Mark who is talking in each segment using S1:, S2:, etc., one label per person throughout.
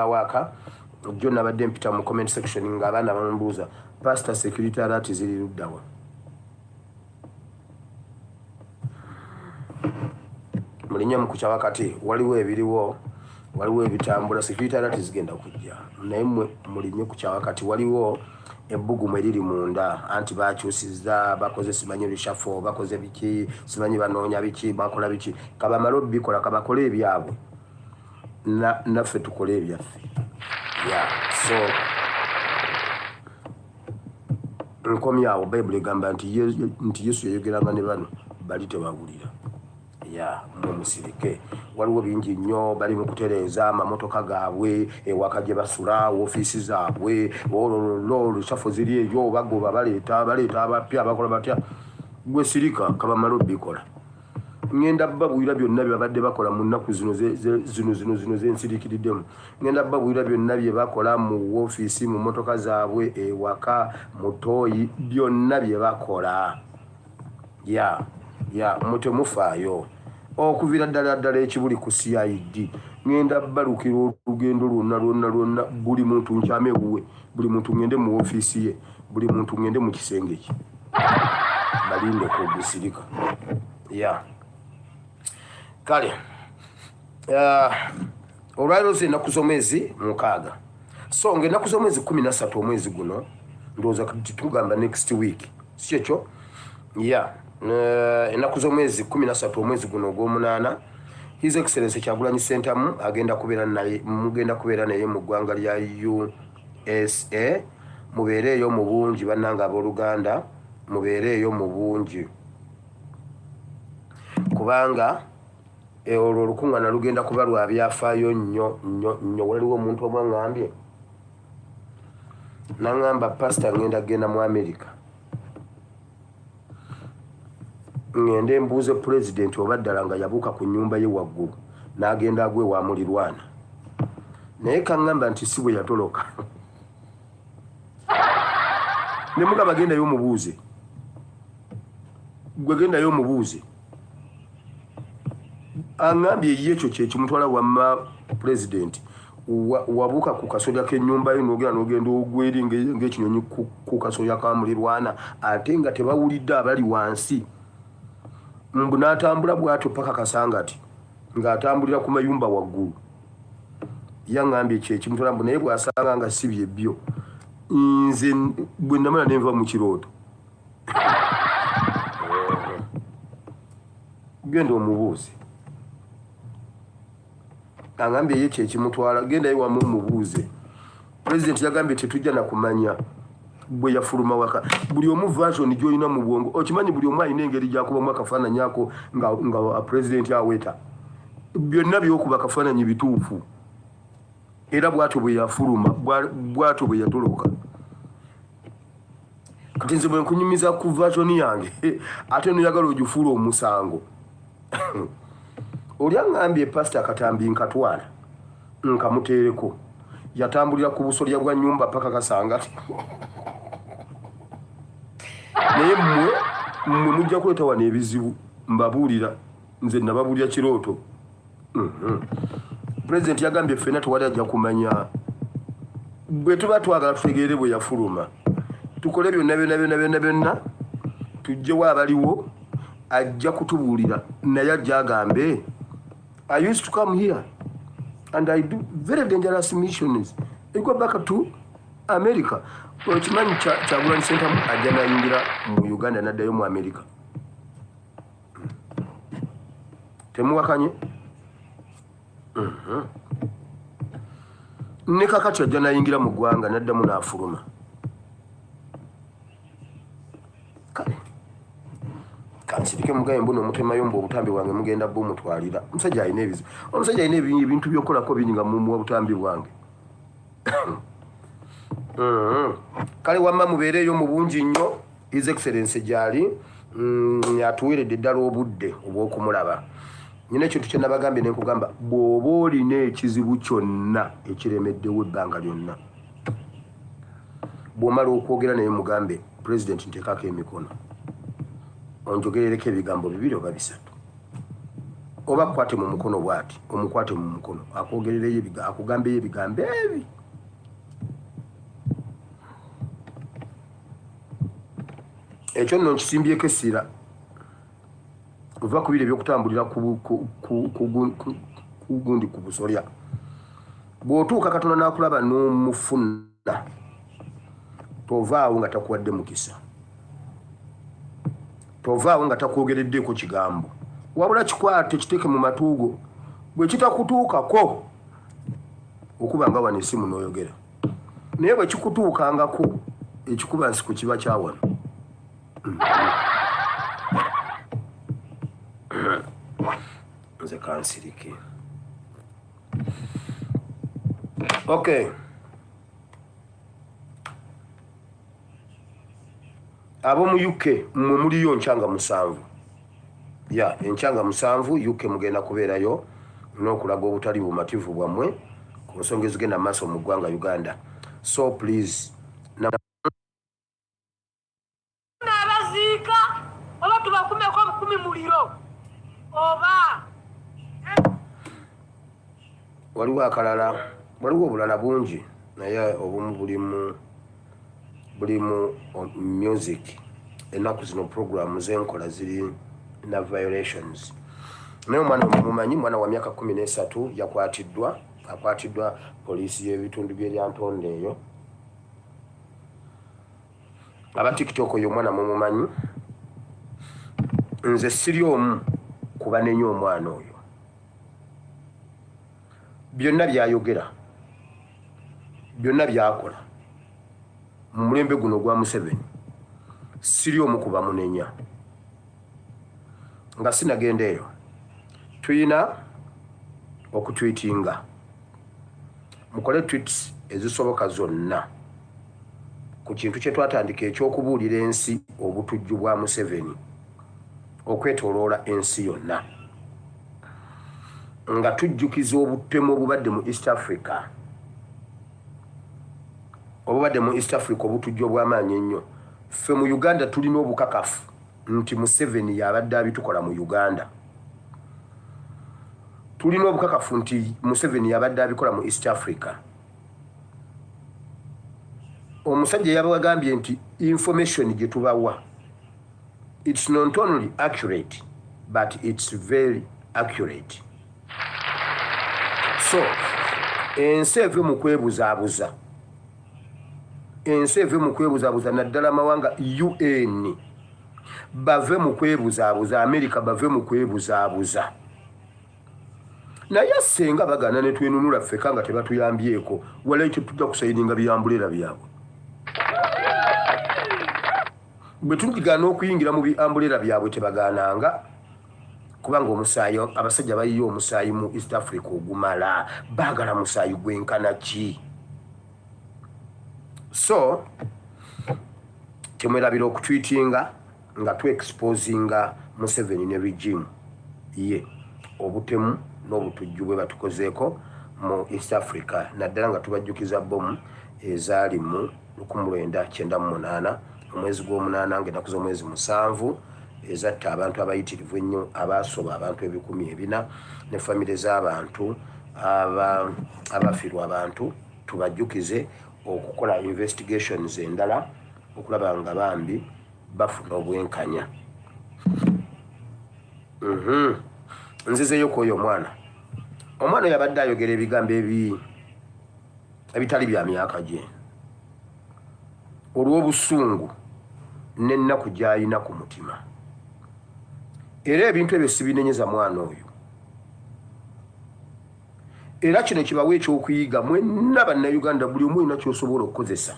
S1: Awaka jjo nabadde mpita mu comment section nga abaana bambuuza, "Pastor, security alert ziri luddawa?" Mulinye mukukya wakati, waliwo ebiriwo, waliwo ebitambula. Security alert zigenda kujja, naye mwe mulinye kukya wakati. Waliwo ebbugumu eriri munda, anti bakyusiza, bakoze simanyi reshuffle, bakoze biki, simanyi banoonya biki, bakola biki. Kabamale obikola, kabakole ebyabwe, naffe tukole ebyaffe. Ya, so nkomyawo. Bayibuli egamba nti Yesu yayogeranga ne bano bali tebawulira. Ya, mwe musirike. Waliwo bingi nnyo bali mu kutereeza amamotoka gaabwe, ewaka gye basula, woofiisi zaabwe, olololo reshuffle ziri eyo, bagoba, baleeta, baleeta abapya, bakola batya. Gwe sirika, kabamale obikola. Ŋŋenda babuulira byonna bye babadde bakola mu nnaku zino zino zino zino zensiriikiriddemu. Ŋŋenda babuulira byonna bye bakola mu woofiisi, mu mmotoka zaabwe, ewaka, mu ttooyi, byonna bye bakola. Ya ya, mwe temufaayo. Okuviira ddala ddala ekibuli ku CID, ŋŋenda balukira olugendo lwonna lwonna lwonna. Buli muntu nkyame ewuwe, buli muntu ŋŋende mu woofiisi ye, buli muntu ŋŋende mu kisenge kye, balindeko ogusirika. Ya, kale, olwaliro zi ennaku z'omwezi 6, so nga ennaku z'omwezi 13 omwezi guno, ndowooza tugamba next week, si kyekyo? Ya, ennaku z'omwezi 13 omwezi guno ogw'omunaana, His Excellence Kyagulanyi Sentamu agenda kubeera naye, mugenda kubeera naye mu ggwanga lya USA. Mubeereeyo mu bungi, bannange abooluganda, mubeereeyo mu bungi, kubanga olwo olukuŋŋaana lugenda kuba lwa byafaayo nnyo nnyo nnyo. Waliwo omuntu omu aŋŋambye, naŋŋamba, "Pasita, ŋŋenda kugenda mu Amerika, ŋŋende mbuuze pulezidenti oba ddala nga yabuuka ku nnyumba ye waggulu n'agenda agwa ewa mulirwana." Naye kaŋŋamba nti si bwe yatoloka. Ne mugamba, "Gendayo omubuuze, gwe gendayo omubuuze." Aŋŋambye ye ekyo kyekimutwala. Wamma pulezidenti wabuuka ku kasolya k'ennyumba yo n'ogenda n'ogenda ogweri ng'ekinyonyi ku kasolya ka mulirwana, ate nga tebawulidde abali wansi, mbu n'atambula bw'atyo paka Kasangati ng'atambulira ku mayumba waggulu. Yaŋŋambye kyekimutwala, mbu naye bw'asanga nga si byebyo. Nze bwe namala nenva mu kirooto. Genda omubuuze. Agambye ye kyekimutwala, gendayo wamu omubuuze. Pulezidenti yagambye tetujja nakumanya bwe yafuluma waka. Buli omu version gy'olina mu bwongo, okimanyi buli omu alina engeri gyakubamu akafaananyi ako nga pulezidenti aweta. Byonna byokuba akafaananyi bituufu, era bwatyo bwe yafuluma, bwatyo bwe yatoloka. Kati nze bwe nkunyumiza ku version yange, ate noyagala ogifuula omusango. Oli aŋŋambye, "Pasita, akatambi nkatwala nkamuteereko, yatambulira ku busolya bwa nyumba paka Kasanga." Naye mmwe, mmwe mujja kuleeta wano ebizibu, mbabuulira. Nze nababuulira kirooto. Pulezidenti yagambye ffenna tewali ajja kumanya. Bwe tuba twagala tutegeere bwe yafuluma, tukole byonna byonna byonna byonna byonna, tujjewo abaliwo, ajja kutubuulira. Naye ajja agambe, "I used to come here and I do very dangerous missions. I go back to America." Okimanyi Kyagulanyi Sentamu ajja nayingira mu Uganda naddayo mu America. Temuwakanye? Ne kakati ajja nayingira mu ggwanga naddamu n'afuluma. Kale kansirike, mugaye mbuno omutemayo, mbu obutambi bwange mugenda bumutwalira. Omusajja alina ebizibu, omusajja alina ebintu byokukolako bingi nga mumuwa butambi bwange. Kale wamma mubeereeyo mu bungi nnyo. His Excellence gyali, atuweeredde ddala obudde obw'okumulaba. Nyina ekintu kye nabagambye, ne nkugamba, bw'oba olina ekizibu kyonna ekiremeddewo ebbanga lyonna, bw'omala okwogera naye mugambe, "Pulezidenti, nteekako emikono, onjogerereko ebigambo bibiri oba bisatu." Oba kukwate mu mukono bwati, omukwate mu mukono akwogerereyo, akugambeyo ebigambo ebi. Ekyo nno nkisimbyeko essira. Ova ku biri ebyokutambulira ku gundi ku busolya. Bw'otuuka Katonda n'akulaba n'omufuna, tovaawo nga takuwadde mukisa, tovaawo nga takwogereddeeko kigambo, wabula kikwate kiteeke mu matuugo. Bwe kitakutuukako okuba nga wano esimu n'oyogera, naye bwe kikutuukangako ekikuba nsiko kiba kya wano. Nze kansirike. Okay, ab'omu UK mmwe muliyo nkyanga 7 ya enkyanga 7 UK mugenda kubeerayo n'okulaga obutali bumativu bwammwe ku nsonga ezigenda mu maaso mu ggwanga Uganda. So please.
S2: Abaziika oba tubakumeko obukumi muliro oba?
S1: Waliwo akalala, waliwo obulala bungi, naye obumu bulimu music. Ennaku zino programu zenkola ziri na violations. Naye omwana mumanyi, mwana wa myaka 13 yakwatiddwa, akwatiddwa poliisi y'ebitundu by'eryantonde eyo. Aba TikTok, oyo omwana mumumanyi. Nze siri omu kubanenya omwana oyo. Byonna byayogera, byonna byakola mu mulembe guno ogwa Museveni, siri omu kubamunenya. Nga sinagenda eyo, tuyina okutwitinga. Mukole tweets ezisoboka zonna ku kintu kye twatandika ekyokubuulira ensi obutujju bwa Museveni okwetoloola ensi yonna, nga tujjukiza obutemu obubadde mu East Africa, obubadde mu East Africa, obutujju obw'amaanyi ennyo. Ffe mu Uganda tulina obukakafu nti Museveni yabadde abitukola mu Uganda. Tulina obukakafu nti Museveni yabadde abikola mu East Africa. Omusajja yabagambye nti information gye tubawa, it's not only accurate but it's very accurate. So ensi eve mu kwebuzaabuza, ensi eve mu kwebuzaabuza, naddala amawanga UN bave mu kwebuzaabuza, America bave mu kwebuzaabuza. Naye senga bagaana ne twenunula ffeka nga tebatuyambyeko, walayi tetujja kusayininga bi umbrella byabwe. Bwe tugaana okuyingira mu bi umbrella byabwe, tebagaananga, kubanga omusaayi, abasajja bayiye omusaayi mu East Africa ogumala. Baagala musaayi gwenkana ki? So temwerabira okutwitinga nga tuexposinga Museveni ne regime ye, obutemu n'obutujju bwe batukozeeko mu East Africa, naddala nga tubajjukiza bomu ezaali mu 1998, omwezi gw'omunaana, nga ennaku z'omwezi 7, ezatta abantu abayitirivu ennyo, abaasoba abantu 400,000 ne famire z'abantu abafiirwa abantu. Tubajjukize okukola investigations endala okulaba nga bambi bafuna obwenkanya. Nzizeyo ku oyo omwana. Omwana oyo abadde ayogera ebigambo ebitali bya myaka gye olw'obusungu n'ennaku gy'alina ku mutima. Era ebintu ebyo sibinenyeza mwana oyo. Era kino kibawe ekyokuyiga mwenna Bannayuganda, buli omu olina kyosobola okukozesa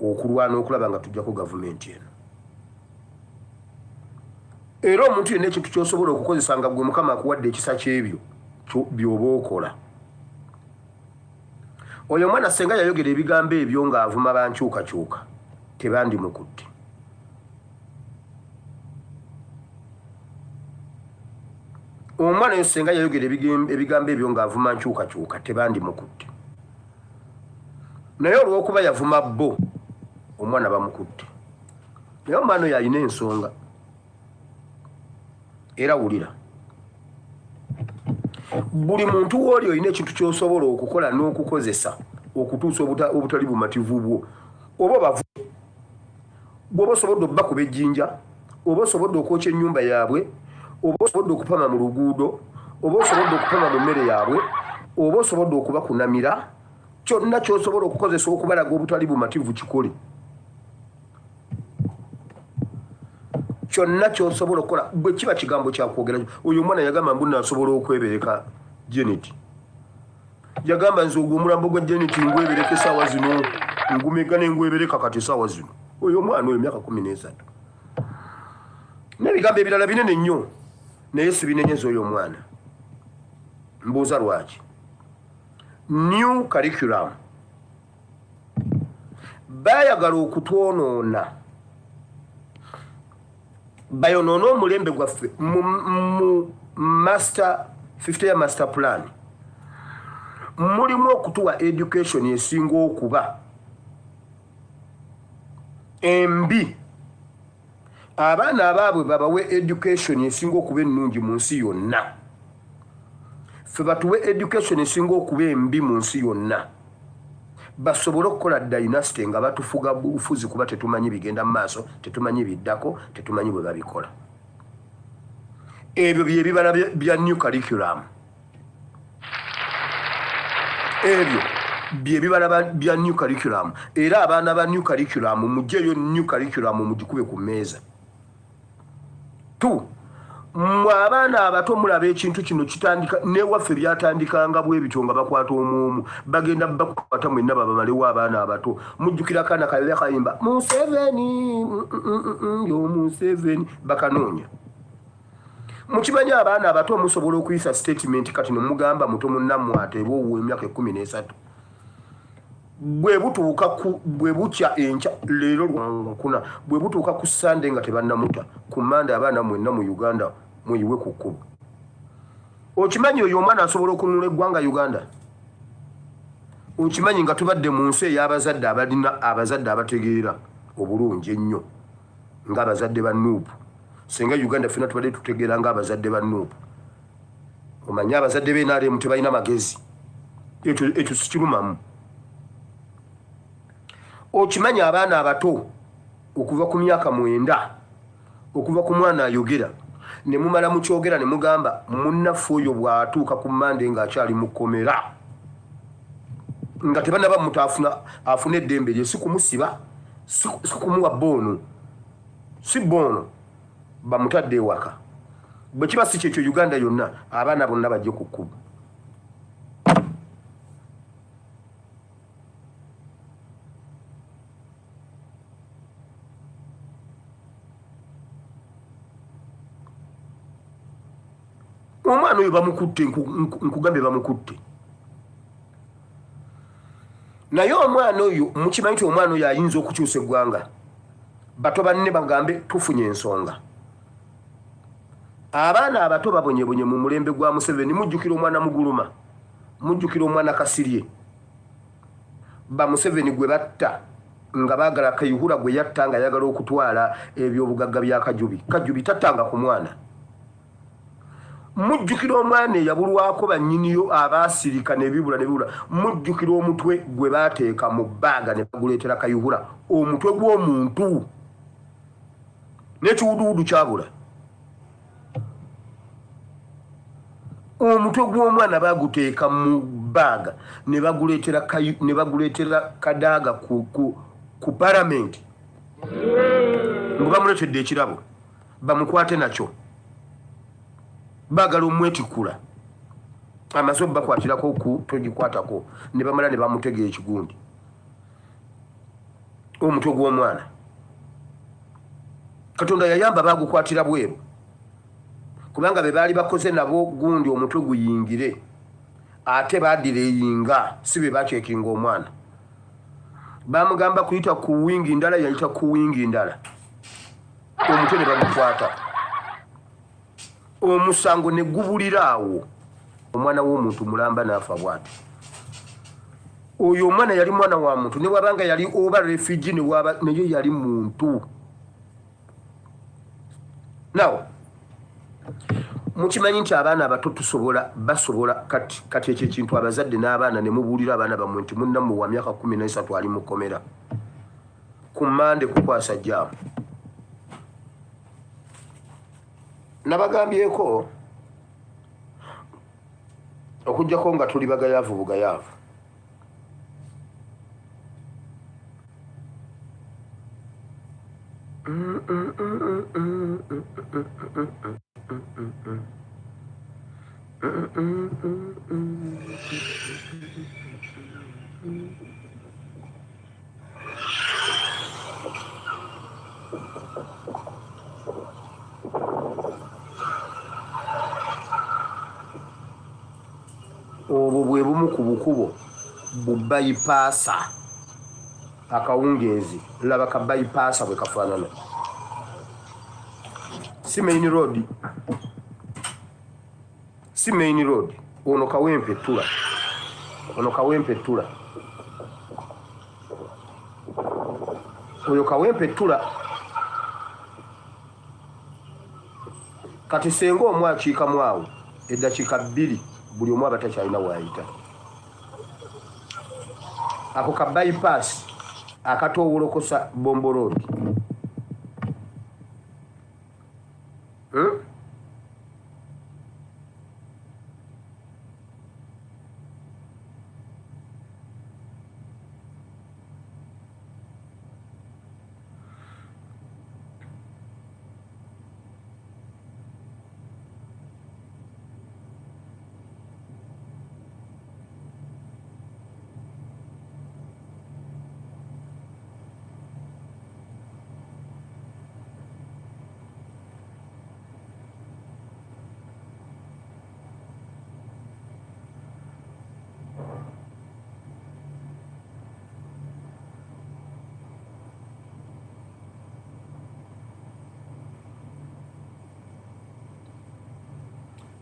S1: okulwana okulaba nga tujjako gavumenti eno. Era omuntu yenna ekintu kyosobola okukozesa nga gwe Mukama akuwadde ekisa kyebyo by'oba okola. Oyo omwana senga yayogera ebigambo ebyo ng'avuma bankyukakyuka, tebandimukutte. Omwana oyo senga yayogera ebigambo ebyo ng'avuma nkyukakyuka, tebandimukutte. Naye olw'okuba yavuma bo, omwana bamukutte. Naye omwana oyo alina ensonga. Era wulira. Buli muntu wooli olina ekintu ky'osobola okukola n'okukozesa okutuusa obutali bumativu bwo. Oba bavu bw'oba osobodde obbakuba ejjinja, oba osobodde okwokya ennyumba yaabwe, oba osobodde okupama mu luguudo, oba osobodde okupama mu mmere yaabwe, oba osobodde okubakunamira, kyonna ky'osobola okukozesa okubalaga obutali bumativu kikole. Kyonna ky'osobola okukola bwe kiba kigambo kya kwogera. Oyo omwana yagamba mbu naasobola okwebereka Janet. Yagamba nze ogwo omulambo gwa Janet ngwebereka essaawa zino, ngumega ne ngwebereka kati essaawa zino. Oyo omwana oyo myaka 13. N'ebigambo ebirala binene nnyo, naye sibinenyeza oyo omwana. Mbuuza lwaki? New curriculum. Baayagala okutwonoona, bayonoone omulembe gwaffe mu master 50 ya master plan. Mulimu okutuwa education esinga okuba embi, abaana abaabwe babawe education esinga okuba ennungi mu nsi yonna, ffe batuwe education esinga okuba embi mu nsi yonna, basobole okukola dynasty nga batufuga bufuzi, kuba tetumanyi bigenda mu maaso, tetumanyi biddako, tetumanyi bwe babikola. Ebyo bye bibala bya new curriculum. Ebyo bye bibala bya new curriculum. Era abaana ba new curriculum, mugyeyo new curriculum mugikube ku mmeeza. Tu mmwe abaana abato mulaba ekintu kino kitandika newaffe, byatandikanga bwe bityo nga bakwata omwomu, bagenda bakwata mwenna babamalewo abaana abato. Mujjukira akaana kalala kayimba Museveni yo Museveni, bakanoonya. Mukimanyi abaana abato musobola okuyisa statement kati nemugamba muto munnammwe ateebwa ow'emyaka 13, bwe butuuka ku bwe bukya enkya leero lwakuna, bwe butuuka ku Sande nga tebannamuta, ku Mande abaana mwenna mu Uganda muyiwe ku kkubo. Okimanyi oyo omwana asobola okununula eggwanga Uganda? Okimanyi nga tubadde mu nsi ey'abazadde abalina abazadde abategeera obulungi ennyo ng'abazadde ba Nuupu, singa Uganda ffena tubadde tutegeera ng'abazadde ba Nuupu. Omanyi abazadde ba NRM tebalina magezi, ekyo sikirumamu. Okimanyi abaana abato okuva ku myaka 9, okuva ku mwana ayogera ne mumala mukyogera ne mugamba munnaffe oyo bw'atuuka ku Mande ng'akyali mu kkomera nga tebanaba muta afuna eddembe lye, si kumusiba, si kumuwa boono, si boono, bamutadde ewaka. Bwe kiba si kyekyo, Uganda yonna abaana bonna bajje ku kkubo. Omwana oyo bamukutte, nkugambye bamukutte. Naye omwana oyo mukimanyi nti omwana oyo ayinza okukyusa eggwanga. Bato banne bagambe tufunye ensonga. Abaana abato babonyebonye mu mulembe gwa Museveni. Mujjukira omwana Muguluma, mujjukira omwana Kasirye ba Museveni gwe batta nga baagala Kayihura gwe yatta nga ayagala okutwala ebyobugagga bya Kajubi. Kajubi tattanga ku mwana. Mujjukira omwana eyabulwako bannyiniyo abaasirika nebibula nebibula. Mujjukira omutwe gwe baateeka mu bbaaga ne baguleetera Kayihura, omutwe gw'omuntu n'ekiwuduwudu kyabula. Omutwe gw'omwana baguteeka mu bbaaga ne baguleetera Kadaaga ku palamenti mbu bamuleetedde ekirabo bamukwate nakyo, baagala omwetikkula amaze obakwatirako ku togikwatako, ne bamala ne bamutega ekigundi omutwe gw'omwana. Katonda yayamba bagukwatira bweru, kubanga be baali bakoze nabo gundi omutwe guyingire, ate badireyinga, si be bakyekinga omwana. Bamugamba kuyita ku wingi ndala, yayita ku wingi ndala, omutwe ne bagukwata, omusango ne gubulira awo. Omwana w'omuntu mulamba n'afa bw'ati. Oyo omwana yali mwana wa muntu, ne wabanga yali oba refugee, ne waba naye yali muntu. Now Mukimanyi nti abaana abato tusobola basobola kati kati ekyo ekintu abazadde n'abaana ne mubuulira abaana bammwe nti munnammwe wa myaka 13 ali mu kkomera ku Mmande kukwasa jaamu. Nabagambyeko okujjako nga tuli bagayaavu bugayaavu. Obwo bwe bumu ku bukubo bu bayipaasa akawungeezi. Laba ka bayipaasa bwe kafaanana. Si main road, si main road. Ono Kawempe Ttula, ono Kawempe Ttula, oyo Kawempe Ttula. Kati senga omu akiikamu awo eddakiika bbiri, buli omu aba takyalina waayita. Ako ka bypass akatoowolokosa Bombo Road. Hmm?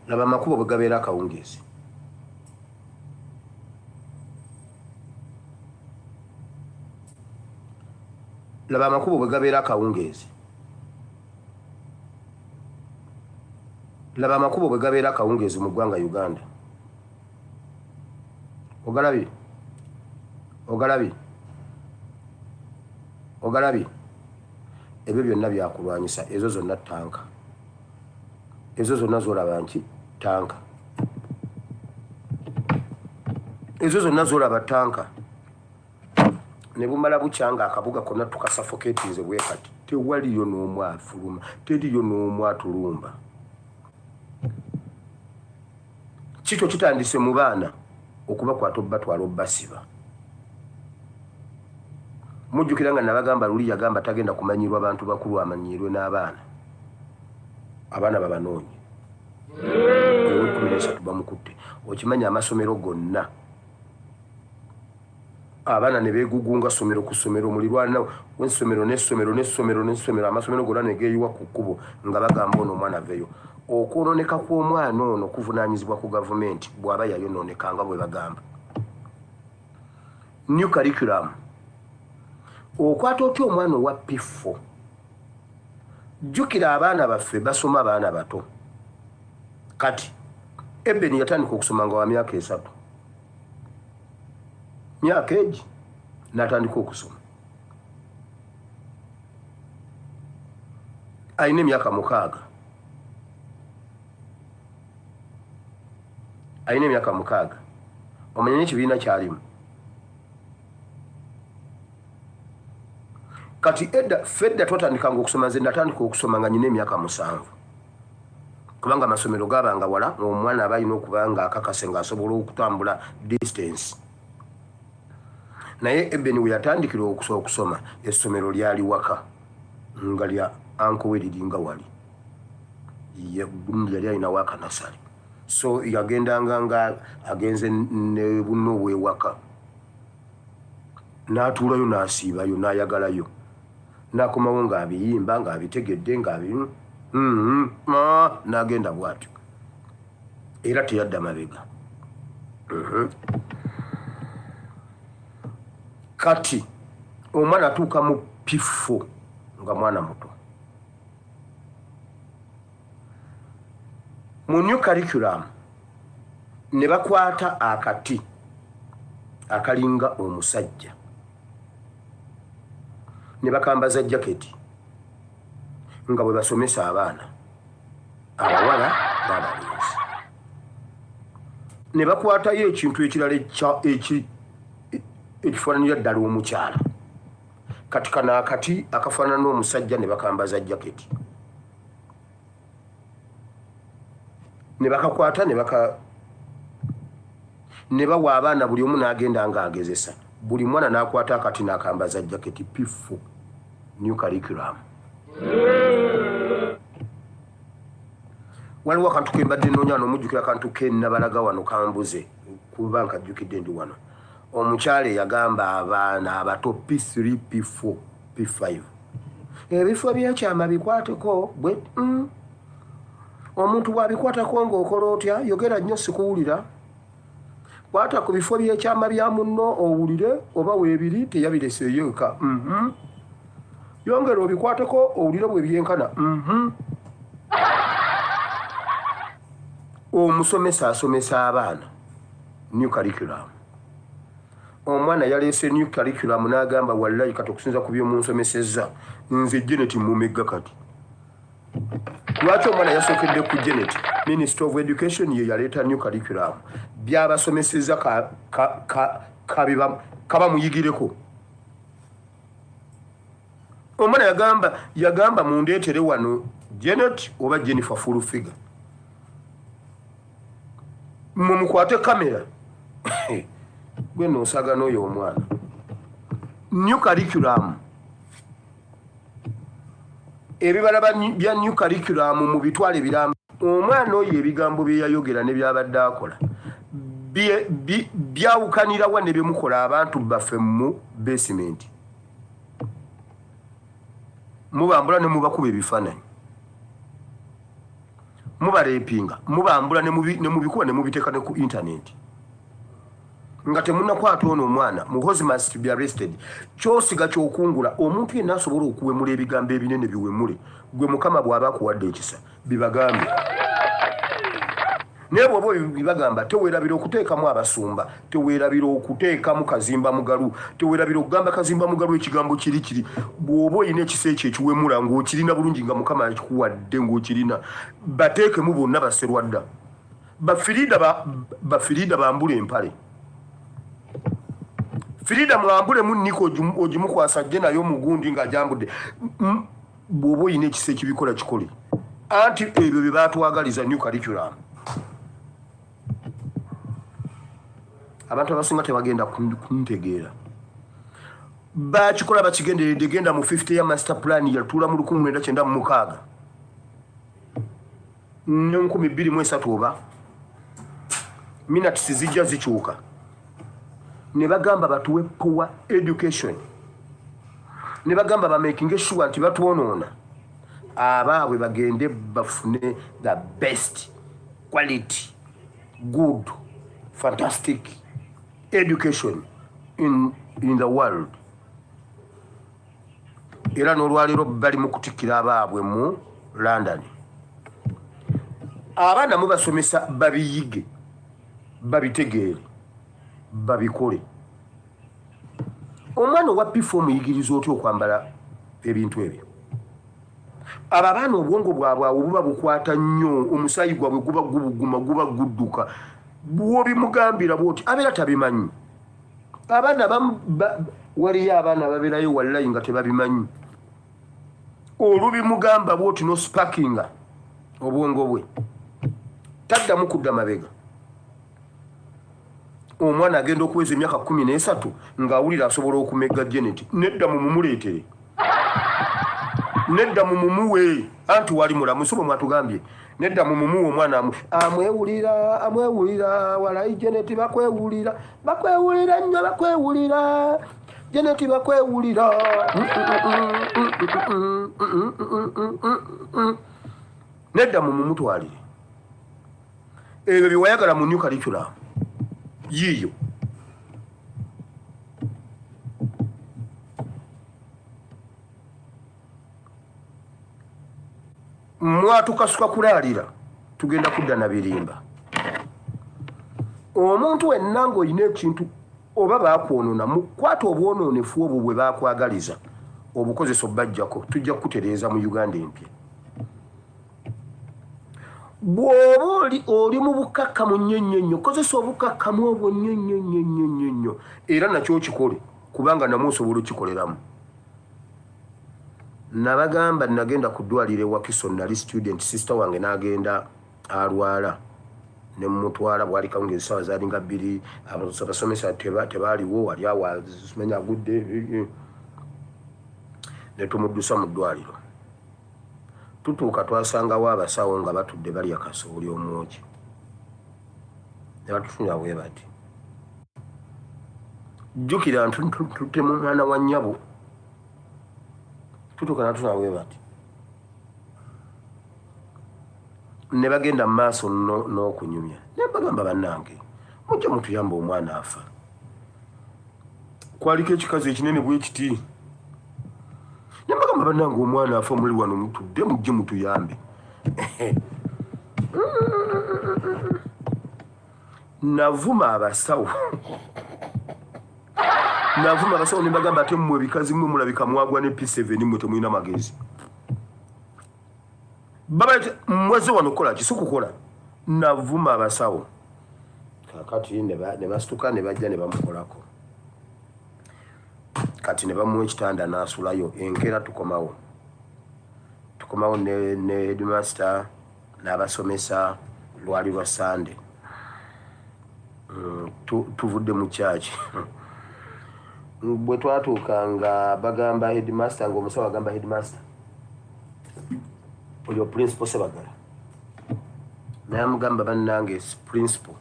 S1: Laba amakubo bwe gabeera akawungeezi. Laba amakubo bwe gabeera akawungeezi. Laba amakubo bwe gabeera akawungeezi mu ggwanga Uganda. Ogalabye? Ogalabye? Ogalabye? Ebyo byonna byakulwanyisa, ezo zonna ttanka. Ezo zonna z'olaba nti ttanka. Ezo zonna z'olaba ttanka. Ne bumala bukya nga akabuga konna tukasafoketinze bwe kati. Tewaliyo n'omu afuluma, teriyo n'omu atulumba. Kikyo kitandise mu baana okubakwata obubatwala obubasiba. Mujjukira nga nabagamba luli yagamba tagenda kumanyirwa bantu bakulu amanyiirwe n'abaana. Abaana babanoonye. Ow'ekkumi n'esatu bamukutte. Okimanyi amasomero gonna abaana ne beegugunga ssomero ku ssomero, mulirwana w'essomero n'essomero n'essomero n'essomero, amasomero gonna ne geeyiwa ku kkubo nga bagamba ono omwana aveeyo. Okwonooneka kw'omwana ono kuvunaanyizibwa ku gavumenti bw'aba yayonooneka nga bwe bagamba. New curriculum. Okwata otya omwana owa P4? Jjukira abaana baffe basoma baana bato. Kati Eben yatandika okusoma nga wa myaka 3. Myaka egi n'atandika okusoma. Alina emyaka 6. Alina emyaka 6. Omanya n'ekibiina kyalimu. Kati edda ffe edda twatandikanga okusoma, nze natandika okusoma nga nyina emyaka 7. Kubanga amasomero gaabanga wala, ng'omwana aba alina okuba nga akakase ng'asobola okutambula distance. Naye Eben we yatandikira okusoma, essomero lyali waka nga lya anko we liringa wali. Yali alinawo akanasale. So yagendanga nga agenze ne bunno obw'ewaka. N'atuulayo n'asiibayo n'ayagalayo. N'akomawo ng'abiyimba ng'abitegedde n'agenda bw'atyo. Era teyadda mabega. Kati omwana atuuka mu P4 nga mwana muto. Mu new curriculum ne bakwata akati akalinga omusajja ne bakambaza jaketi nga bwe basomesa abaana abawala n'abalenzi, ne bakwatayo ekintu ekirala ekifaananira ddala omukyala. Kati kano akati akafaanana omusajja ne bakambaza jaketi ne bakakwata ne baka ne bawa abaana, buli omu n'agenda ng'agezesa, buli mwana n'akwata akati n'akambaza jaketi. P4, new curriculum. Waliwo akantu ke mbadde nnoonya wano, omujjukira akantu ke nabalaga wano, kambuze kuba nkajjukidde ndi wano. Omukyala eyagamba abaana abato P3, P4, P5, ebifo byekyama bikwateko bwe Omuntu bw'abikwatako ng'okola otya? Yogera nnyo, sikuwulira. Kwata ku bifo by'ekyama bya munno owulire oba weebiri, teyabireseeyo eka. Yongera obikwateko owulire bwe byenkana. Omusomesa asomesa abaana new curriculum. Omwana yaleese new curriculum n'agamba, "Wallayi kati okusinza ku byomunsomesezza, nze Janet mumegga kati." Lwaki omwana yasookedde ku Janet? Minister of Education ye yaleeta new curriculum, byabasomeseza kaba muyigireko. Omwana yagamba, "Mundeetere wano Janet oba Jennifer full figure, mwe mukwate kamera." Gwe noosaga n'oyo omwana. New curriculum, ebibala bya new curriculum mu bitwalo ebiramba. Omwana oyo ebigambo bye yayogera ne byabadde akola byawukanirawa ne byemukola abantu baffe mu basement? Mubambula ne mubakuba ebifaananyi, mubarepinga, mubambula ne mubikuba ne mubiteeka ne ku internet nga temunakwata ono omwana. Muhozi must be arrested. Kyosiga kyokungula. Omuntu yenna asobola okuwemula ebigambo ebinene, biwemule gwe Mukama bw'aba akuwadde ekisa, bibagambe. Naye bw'oba bibagamba, teweerabira okuteekamu abasumba, teweerabira okuteekamu Kazimba Mugalu, teweerabira okugamba Kazimba Mugalu ekigambo kiri kiri. Bw'oba olina ekisa ekyo ekiwemula ng'okirina bulungi, nga Mukama akikuwadde ng'okirina, bateekemu bonna. Baserwadda, bafirida, bafirida bambula empale. Firida mwambulemu niko ogimukwasa ajje naye omugundi ng'ajambudde. Bw'oba olina ekisa ekibikola, kikole. Anti ebyo bye batwagaliza, new curriculum. Abantu abasinga tebagenda kuntegeera. Bakikola bakigenderedde. Genda mu 50 ya master plan, yatuula mu 1996 ne 2003, oba minutes zijja zikyuka, ne bagamba batuwe poor education, ne bagamba bamakinge sure nti batwonoona, abaabwe bagende bafune the best quality, good, fantastic education in the world. Era n'olwaleero bali mu kutikkira abaabwe mu London. Abaana mubasomesa babiyige, babitegeere, babikole. Omwana owa P4 omuyigiriza otya okwambala ebintu ebyo? Abo abaana obwongo bwabwe awo buba bukwata nnyo, omusaayi gwabwe guba gubuguma, guba gudduka. Bwobimugambira bwoti abeera tabimanyi. Abaana waliyo abaana babeerayo wallayi nga tebabimanyi. Olubimugamba bwoti nosparkinga obwongo bwe, taddamu kudda mabega. Omwana agenda okuweza emyaka 13 ng'awulira asobola okumegga Janet. Nedda, mumumuleetere. Nedda, mumumuwe. Anti wali mulamu, so bwe mwatugambye. Nedda, mumumuwe omwana amwewulira, amwewulira. Walayi Janet bakwewulira, bakwewulira nnyo, bakwewulira Janet, bakwewulira. Nedda, mumumutwalire. Ebyo byewayagala mu new curriculum yiiyo. Mwatukasuka kulaalira. Tugenda kudda na birimba. Omuntu wenna ng'olina ekintu oba baakwonona, mukwata obwonoonefu obwo bwe baakwagaliza obukozesa obbajjako, tujja kukutereeza mu Uganda empya. Bw'oba oli mu bukakkamu nnyo nnyo nnyo, kozesa obukakkamu obwo nnyo nnyo nnyo nnyo nnyo nnyo, era nakyo okikole, kubanga namwe osobola okikoleramu. Nabagamba nagenda ku ddwaliro e Wakiso, nali student, sister wange n'agenda alwala ne mumutwala, bwali kawunga essaawa zaalinga 2, abasomesa tebaaliwo, wali awo simanya agudde, ne tumuddusa mu ddwaliro. Tutuuka twasangawo abasawo nga batudde balya kasooli omwoki, ne batutunula bwe bati. Jjukira ntutte mu mwana wa nnyabo, tutuuka natuna bwe bati, ne bagenda mu maaso n'okunyumya. Ne mbagamba, bannange, mujje mutuyamba, omwana afa. Kwaliko ekikazi ekinene bwe kiti. Ne mbagamba, bannange, omwana afa, muli wano mutudde, mujje mutuyambe. Navuma abasawo, navuma abasawo, ne mbagamba, ate mmwe ebikazi mmwe mulabika mwagwa ne P7, mmwe temulina magezi. Baba mweze wano kukola ki? Si kukola. Navuma abasawo. Kakati ne basituka ne bajja ne bamukolako, kati ne bamuwa ekitanda n'asulayo. Enkeera tukomawo ne headmaster n'abasomesa. Lwali lwa Sande, tuvudde mu kyaki. Bwe twatuuka nga bagamba headmaster, nga omusawo agamba headmaster oyo Principal Sebagala, namugamba, bannange principal,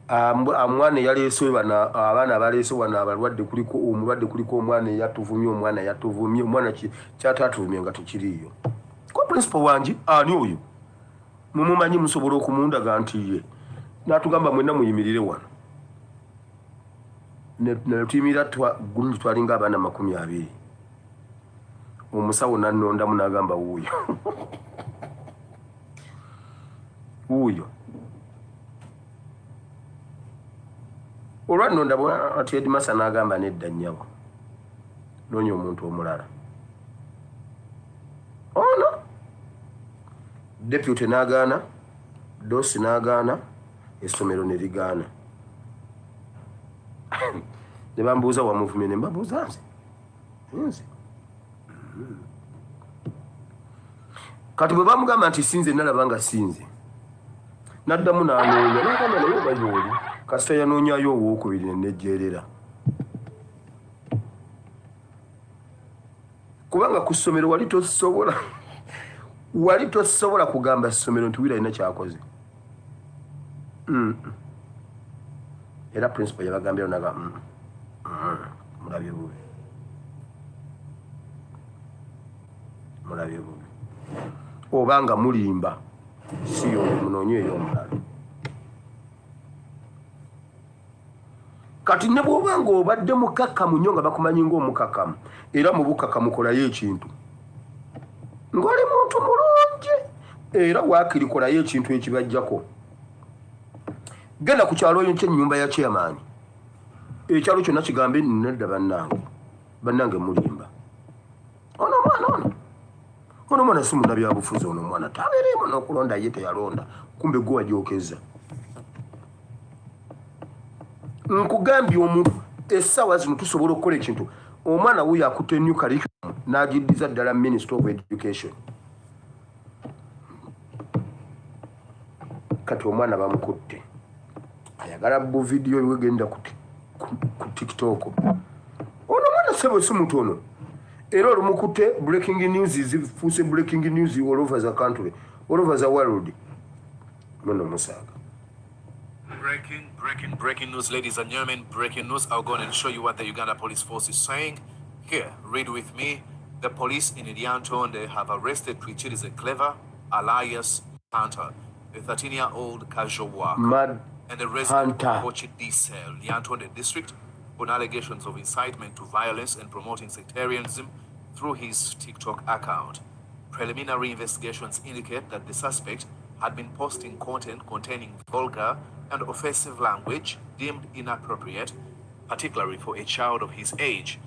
S1: omwana eyaleese bano, abaana abaleese wano abalwadde, kuliko omulwadde, kuliko omwana eyatuvumye, omwana yatuvumye, omwana kyatatuvumye nga tekiriiyo. Ko principal wangi, ani oyo mumumanyi? Musobola okumundaga nti ye? Natugamba, mwenna muyimirire wano. Netuyimirira gundi, twalinga abaana 20. Omusawo nanondamu nagamba, wuuyo, wuuyo. Olwanonda ati headmaster nagamba, nedda nnyabo, noonya omuntu omulala. Ono deputy n'agaana, DOS n'agaana, essomero ne ligaana. Ne bambuuza, wamuvumye? Ne mbabuuza, nze nze Kati bwe bamugamba nti sinze, nalaba nga sinze, naddamu n'anoonya, nagamba, naye oba yooli. Kasita yanoonyayo owookubiri, nenejjeerera, kubanga ku ssomero wali tosobola kugamba ssomero nti wira alina kyakoze. Era principal yabagambira naga, mulabye bubi, mulabye bubi, oba nga mulimba, si yoyo, munoonye ey'omulala. Kati ne bw'oba nga obadde mukakkamu nnyo, nga bakumanyi ng'omukakkamu, era mu bukakkamu kolayo ekintu ng'oli muntu mulungi, era waakiri kolayo ekintu ekibajjako. Genda ku kyalo ky'ennyumba ya chairman, ekyalo kyonna kigambe, nedda bannange, bannange mulimba, ono omwana, ono omwana si munnabyabufuzi, ono omwana tabeeremu n'okulonda, ye teyalonda. Kumbe gwe wagyokeza. Nkugambye, omuntu essaawa zino tusobola okukola ekintu. Omwana wuyo akutte new curriculum n'agiddiza ddala Minister of Education. Kati omwana bamukutte ayagala bu vidiyo bwegenda ku TikTok. Ono omwana sebo si mutono, era olumukutte, breaking news zifuuse breaking news all over the country, all over the world. Muno musaaga.
S3: Breaking, breaking, breaking news, ladies and gentlemen, breaking news. I'll go on and show you what the Uganda Police Force is saying. Here, read with me. The police in Lyantonde have arrested Twikirize Clever, alias Hunter, a 13-year-old casual worker,
S1: Mad
S3: and a resident
S1: Hunter.
S3: of Kochi D Cell, Lyantonde district, on allegations of incitement to violence and promoting sectarianism through his TikTok account. Preliminary investigations indicate that the suspect had been posting content containing vulgar and offensive language deemed inappropriate, particularly for a child of his age.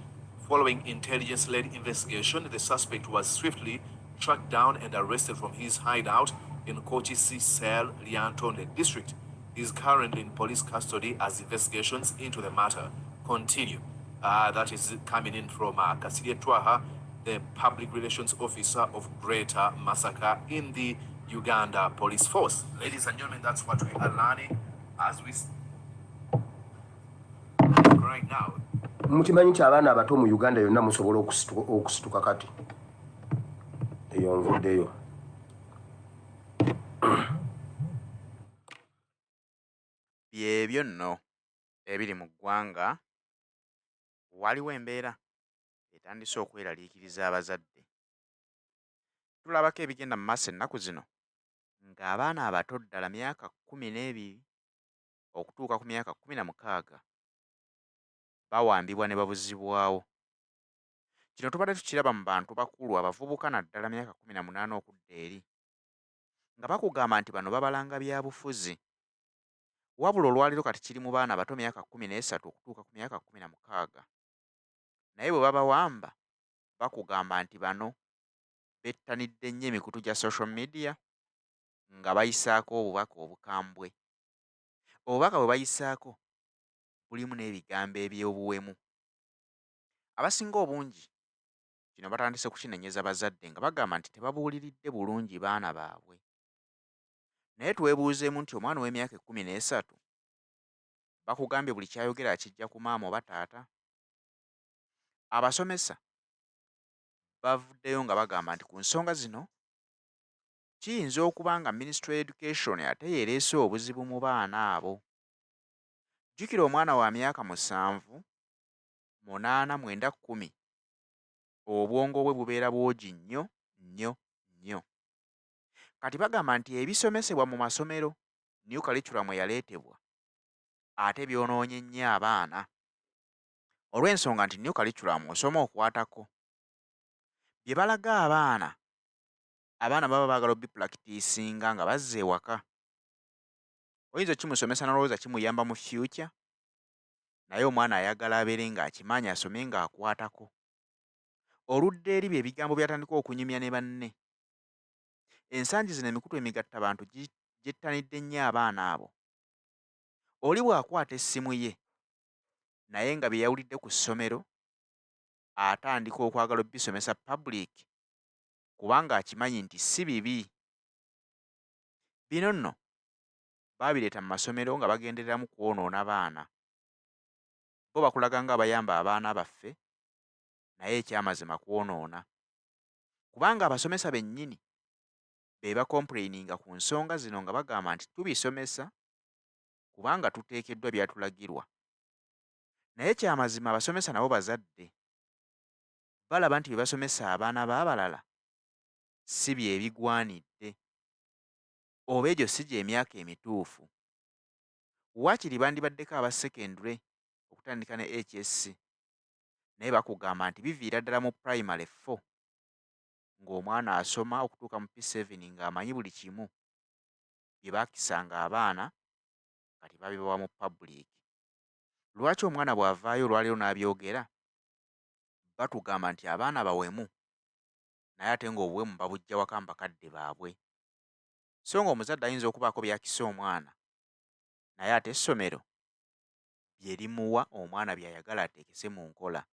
S3: Following intelligence-led investigation, the suspect was swiftly tracked down and arrested from his hideout in Kochisi Cell, Lyantonde district. He is currently in police custody as investigations into the matter continue. That is coming in from Kasirye Twaha, the public relations officer of Greater Masaka in the Uganda Police Force. Ladies and gentlemen, that's what we are learning as we speak right now.
S1: Mukimanyi nti abaana abato mu Uganda yonna musobola okusituka kati eyo nvuddeyo.
S4: Byebyo nno ebiri mu ggwanga. Waliwo embeera etandise okweraliikiriza abazadde. Tulabako ebigenda mu maaso ennaku zino ng'abaana abato ddala myaka 12 okutuuka ku myaka 16 bawambibwa ne babuzibwawo. Kino tubadde tukiraba mu bantu bakulu abavubuka naddala myaka 18 okudda eri nga bakugamba nti bano babalanga byabufuzi. Wabula olwaleero kati kiri mu baana bato myaka 13 okutuuka ku myaka 16. Naye bwe babawamba bakugamba nti bano bettanidde nnyo emikutu gya social media nga bayisaako obubaka obukambwe. Obubaka bwe bayisaako bulimu n'ebigambo eby'obuwemu. Abasinga obungi kino batandise kukinenyeza bazadde nga bagamba nti tebabuuliridde bulungi baana baabwe. Naye twebuuzeemu nti omwana ow'emyaka 13 bakugambye buli ky'ayogera akijja ku maama oba taata? Abasomesa bavuddeyo nga bagamba nti ku nsonga zino kiyinza okuba nga Ministry ya Education ate y'ereese obuzibu mu baana abo. Jjukira omwana wa myaka 7, 8, 9, 10 obwongo bwe bubeera bwogi nnyo nnyo nnyo. Kati bagamba nti ebisomesebwa mu masomero new curriculum eyaleetebwa ate byonoonye nnyo abaana. Olw'ensonga nti new curriculum osoma okwatako. Bye balaga abaana, abaana baba baagala obipulakitiisinga nga bazza ewaka. Oyinza okimusomesa n'olowooza kimuyamba mu future, naye omwana ayagala abeere ng'akimanyi asome ng'akwatako. Oludda eri bye bigambo by'atandika okunyumya ne banne. Ensangi zino emikutu emigattabantu gyettanidde nnyo abaana abo. Oli bw'akwata essimu ye naye nga bye yawulidde ku ssomero atandika okwagala obisomesa public kubanga akimanyi nti si bibi. Bino nno baabireeta mu masomero nga bagendereramu kwonoona baana. Bo bakulaga ng'abayamba abaana baffe naye ekyamazima kwonoona. Kubanga abasomesa bennyini be bakompuleyininga ku nsonga zino nga bagamba nti tubisomesa kubanga tuteekeddwa byatulagirwa. Naye kyamazima abasomesa nabo bazadde. Balaba nti bye basomesa abaana b'abalala si bye bigwanidde oba egyo si gy'emyaka emituufu. Waakiri bandibaddeko aba sekendule okutandika ne HSC naye bakugamba nti biviira ddala mu pulayimale four ng'omwana asoma okutuuka mu P7 ng'amanyi buli kimu. Bye baakisanga abaana kati babibawa mu public. Lwaki omwana bw'avaayo olwaleero n'abyogera batugamba nti abaana bawemu naye ate ng'obuwemu babuggya waka mu bakadde baabwe. So ng'omuzadde ayinza okubaako by'akisa omwana naye ate essomero bye limuwa omwana by'ayagala ateekese mu nkola.